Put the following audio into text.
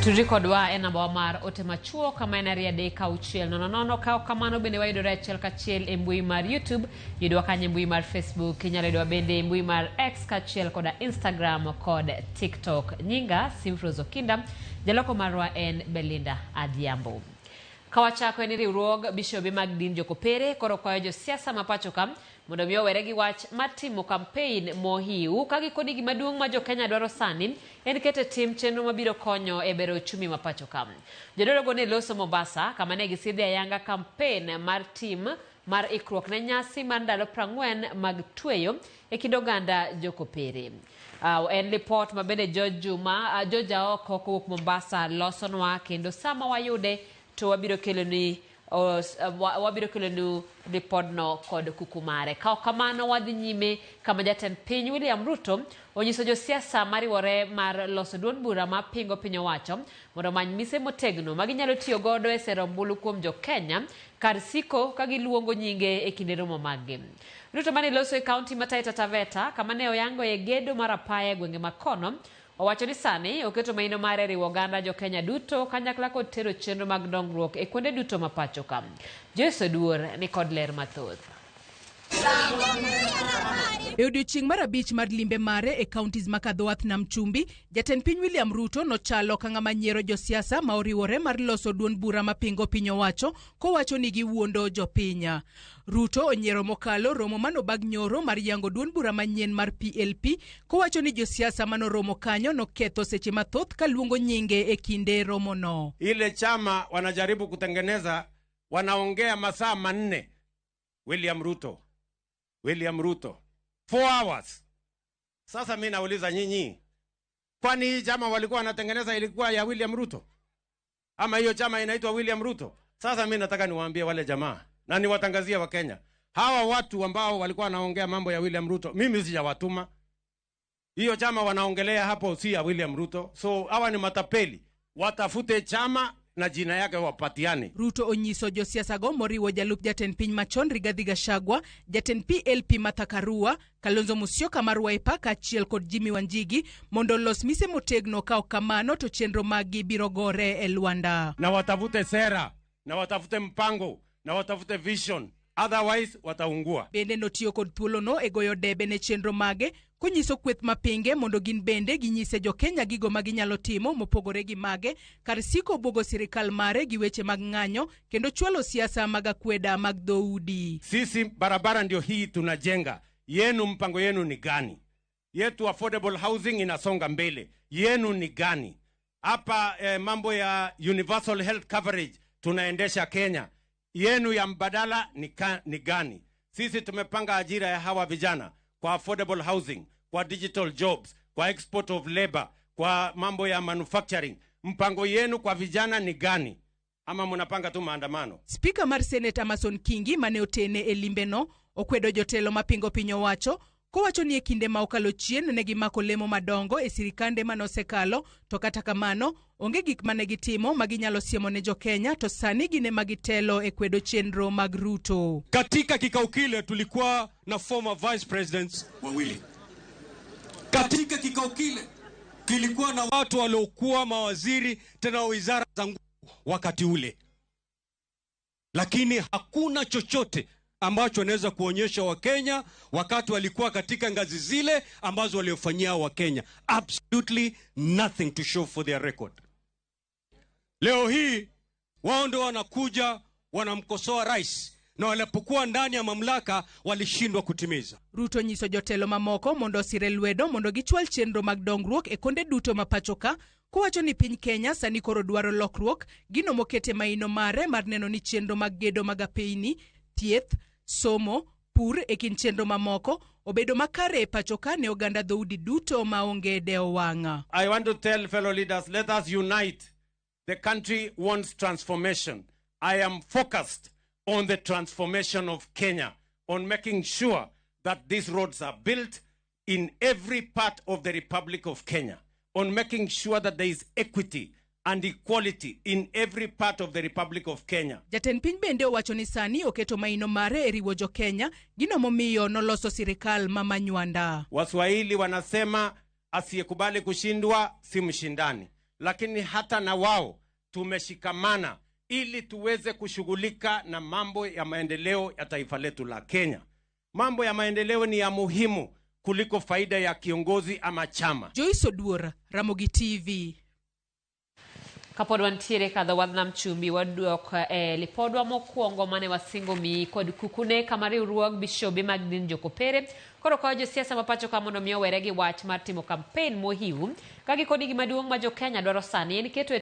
Tudri kodwa e namba wa mar ote machuok kama en 23600. Ka ok kamano bende wayudore achiel kachiel e mbui mar YouTube, yudwa kanyo e mbui mar Facebook, inyalo yudowa bende e mbui mar X kaachiel koda Instagram kod TikTok. Nyinga Simfrose Okinda, jaloko marwa en Belinda Adhiambo. Ka wachako en ni riwruog bishobe mag din jokopere koro kwayo josiasa ma pacho ka mondo mi owere gi wach mar timo kampein mohiu ka gikoni gima duong' ma jokenya dwaro sani en keto e tim chenro mabiro konyo e bero ochumi ma pacho ka. Jodologo ne loso Mombasa kama ne gisidhe ayanga kampen mar tim mar ikruok ne nyasi mar ndalo 40 mag tweyo e kind oganda jokopere. En lipot ma bende George Juma, George Aoko kowuok Mombasa losonwa kendo sama wayude to wabiro keloni wabiro kelonu ripodno kod kuku mare. Ka ok kamano wadhi nyime kama jatend piny William Ruto onyiso josiasa mariwore mar loso duond bura ma pingo piny owacho mondo omany mise motegno ma ginyalo tiyo godo e sero ombulu kuom jo Kenya kar siko ka giluongo nyinge e kinde romo maggi. Ruto mane loso e kaunti ma Taita Taveta kama ne oyangoe gedo mar apaya e gwenge ma kono Owacho ni sani oketo maino mare e riwo oganda jo Kenya duto kanyakla kod tero chenro mag dongruok e kuonde duto ma pacho ka. Joyce Oduor ni kod ler mathoth. E odiochieng' mar abich mar limbe mare e counties ma Kadhowath Nam Chumbi, jatend piny William Ruto nochalo ka ng'ama nyiero josiasa ma oriwore mar loso duond bura mapingo piny owacho kowacho ni giwuondo jopiny. Ruto onyiero mokalo romo manobag nyoro mar yango duond bura manyien mar PLP kowacho ni josiasa manoromo kanyo noketho seche mathoth kaluongo nyinge e kinde romono. Ile chama wanajaribu kutengeneza, wanaongea masaa 4. William Ruto, William Ruto, 4 hours. Sasa mi nauliza nyinyi, kwani hii chama walikuwa wanatengeneza ilikuwa ya William Ruto? Ama hiyo chama inaitwa William Ruto? Sasa mi nataka niwaambie wale jamaa na niwatangazie wa Kenya, hawa watu ambao walikuwa wanaongea mambo ya William Ruto, mimi sijawatuma. Hiyo chama wanaongelea hapo si ya William Ruto. So hawa ni matapeli, watafute chama na jina yake wapatiane. Ruto onyiso josiasa go moriwo jalup jatend piny machon Rigathi Gachagua, jatend PLP Martha Karua, Kalonzo Musyoka mar Wiper kaachiel kod Jimmy Wanjigi mondo olos mise motegno ka ok kamano to chenro maggi biro gore e lwanda. Na watafute sera, na watafute mpango, na watafute vision, otherwise wataungua. Bende notiyo kod thuolono e goyo debe ne chenro mage konyiso kweth mapinge mondo gin bende ginyise jo-Kenya gigo ma ginyalo timo mopogore gi mage kar siko buogo sirikal mare gi weche mag ng'anyo kendo chwalo siasa mag akweda mag dhoudi. Sisi barabara ndio hii tunajenga, yenu mpango yenu ni gani? Yetu affordable housing inasonga mbele, yenu ni gani? Hapa mambo ya universal health coverage tunaendesha Kenya, yenu ya mbadala ni gani? Sisi tumepanga ajira ya hawa vijana kwa affordable housing, kwa digital jobs, kwa export of labor, kwa mambo ya manufacturing. Mpango yenu kwa vijana ni gani? Ama mnapanga tu maandamano? Spika mar Senate Amason Kingi mane otene e limbeno okwedo jotelo mapingo piny owacho kowacho ni e kinde ma okalo chien ne gimako lemo madongo e sirikande mane osekalo, to kata kamano onge gik mane gitimo ma ginyalo siemo ne jo-Kenya to sani gin ema gitelo e kwedo chenro mag Ruto. Katika kikao kile tulikuwa na former vice presidents wawili. Katika kikao kile kilikuwa na watu waliokuwa mawaziri tena wizara za nguvu wakati ule, lakini hakuna chochote ambacho wanaweza kuonyesha Wakenya wakati walikuwa katika ngazi zile ambazo waliofanyia Wakenya. Absolutely nothing to show for their record. Leo hii wao ndio wanakuja wanamkosoa rais, na walipokuwa ndani ya mamlaka walishindwa kutimiza. Ruto nyiso jotelo mamoko mondo osire lwedo mondo gichwal chenro mag dongruok e konde duto ma pacho ka, kowacho ni piny Kenya sani koro dwaro lokruok, gino mokete maino mare mar neno ni chenro mag gedo mag apeyni, thieth, somo, pur e kind chenro mamoko obedo makare e pacho ka ne oganda dhoudi duto maonge dewo wang'. I want to tell fellow leaders, let us unite. The country wants transformation. I am focused on the transformation of Kenya, on making sure that these roads are built in every part of the Republic of Kenya, on making sure that there is equity and equality in every part of the Republic of Kenya. Jatend piny bende owacho ni sani oketo maino mare e riwo jo Kenya, gino momiyo noloso sirikal ma Manywanda. Waswahili wanasema asiyekubali kushindwa si mshindani. lakini hata na wao tumeshikamana ili tuweze kushughulika na mambo ya maendeleo ya taifa letu la Kenya. Mambo ya maendeleo ni ya muhimu kuliko faida ya kiongozi ama chama. Joyce Oduor, Ramogi TV. Kapod wantiere kadho wadh nam chumbi wadwok e lipodwa mokwongo mane wasingo miyi kod kukune kama riwruog bishobe mag din jokopere koro kwayo josiasa ma pacho ka mondo mi owere gi wach mar timo kampen mohiu ka gikoni gima duong' ma jokenya dwaro sani en keto e